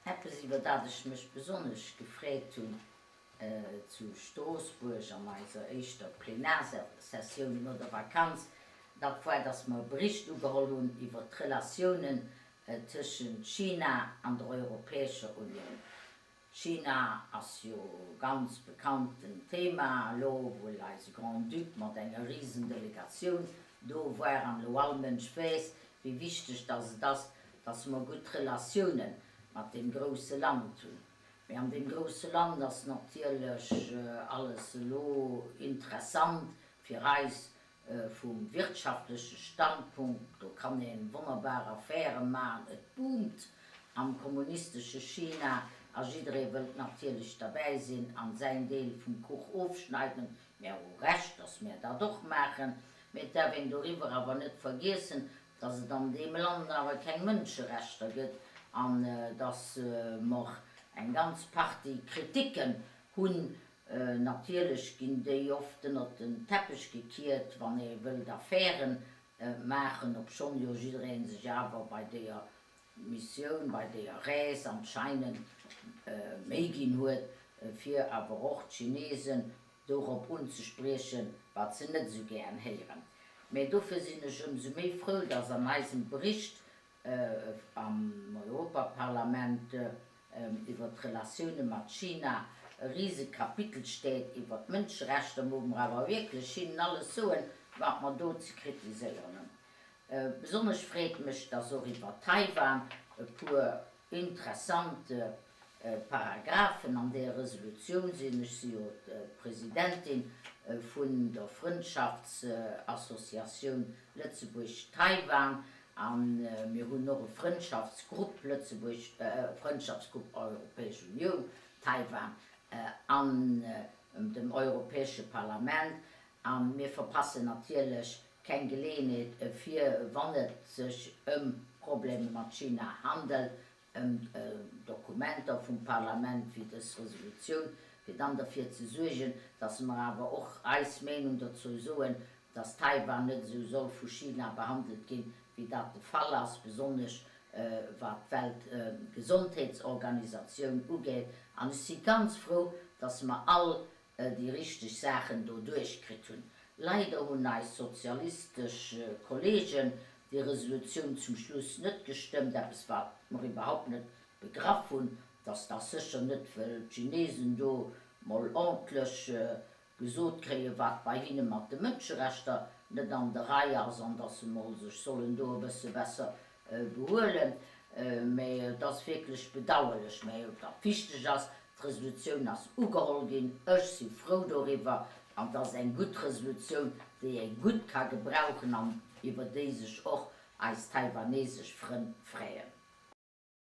Eppes iwwer dat ech mech besonnesch gefreet hunn zu Stroossbuerg an eiser éischter Plenarsessioun no der Vakanz, dat war, dass mer e Bericht ugeholl hunn iwwert d'Relatiounen tëschent China an der Europäescher Unioun. China ass jo e ganz bekannten Thema elo, wouel eise Grand-Duc mat enger Risendelegatioun do war an elo all Mënsch weess, wéi wichteg dass et ass, dass mer gutt Relatioune mat deem grousse Land hunn. Mee an deem grousse Land ass natierlech alles elo interessant fir eis Vum wirtschaftleche Standpunkt, do kann een wonnerbar Affäre maachen, et boomt am kommunistesche China a jidderee wëllt natierlech derbäi sinn an säin Deel vum Kuch ofschneiden. Mär hu Recht, datt mär dat och maachen, mee et däerf een doriwwer awer net vergiessen, datt et an deem Land awer keng Mënscherechter gëtt an datt mer eng ganz Partie Kriticken hunn Natierlech ginn déi oft ënnert den Teppech gekiert, wann ee wëllt Affäre maachen, obschonn jo jidderee sech awer bei deeër Missioun, bei deeër Rees anscheinend Méi ginn huet, fir awer och d'Chinesen dorop unzespriechen, wat se net esou gären héieren. Mä dofir sinn ech ëmsou méi frou, dass an eisem Bericht am Europaparlament iwwer d'Relatioune mat China e rise Kapitel steet iwwer d'Mënscherechter, wou mer awer wierklech hinnen alles soen, wat mer do ze kritiséieren hunn. Besonnesch freet mech, dass och iwwer Taiwan e puer interessant Paragraphen an där Resolutioun sinn. Ech si jo d'Presidentin vun der Frëndschaftsassociatioun Lëtzebuerg-Taiwan a mir hunn och e Frëndschaftsgrupp Lëtzebuerg, Frëndschaftsgrupp Europäesch Unioun, Taiwan an dem Europäesche Parlament. A mir verpassen natierlech keng Geleeënheet fir, wann et sech ëm Probleme mat China handelt, ëm Dokumenter vum Parlament wéi dës Resolutioun, fir dann derfir ze suergen, dass mer awer och eis Meenung dozou soen, dass Taiwan net esou soll vu China behandelt ginn, wéi dat de Fall ass, besonnesch wat d'Weltgesondheetsorganisatioun ugeet. An ech si ganz frou, dass mer all déi richteg Saachen do duerchkritt hunn. Leider hunn eis sozialistesch Kollegen déi Resolutioun zum Schluss net gestëmmt, eppes wat mer iwwerhaupt net begraff hunn, dass dat sécher net wëll d'Chinesen do mol ordentlech gesot kréien, wat bei hinne mat de Mënscherechter net an der Rei ass an dass se mol sech sollen do e bësse besser behuelen. Mä et ass wierklech bedauerlech. Mä wat wichteg ass, D'Resolutioun ass ugeholl ginn. Ech si frou doriwwer. An et ass eng gutt Resolutioun, déi ee gutt ka gebrauchen an iwwer déi sech och eis taiwanesesch Frënn freeën.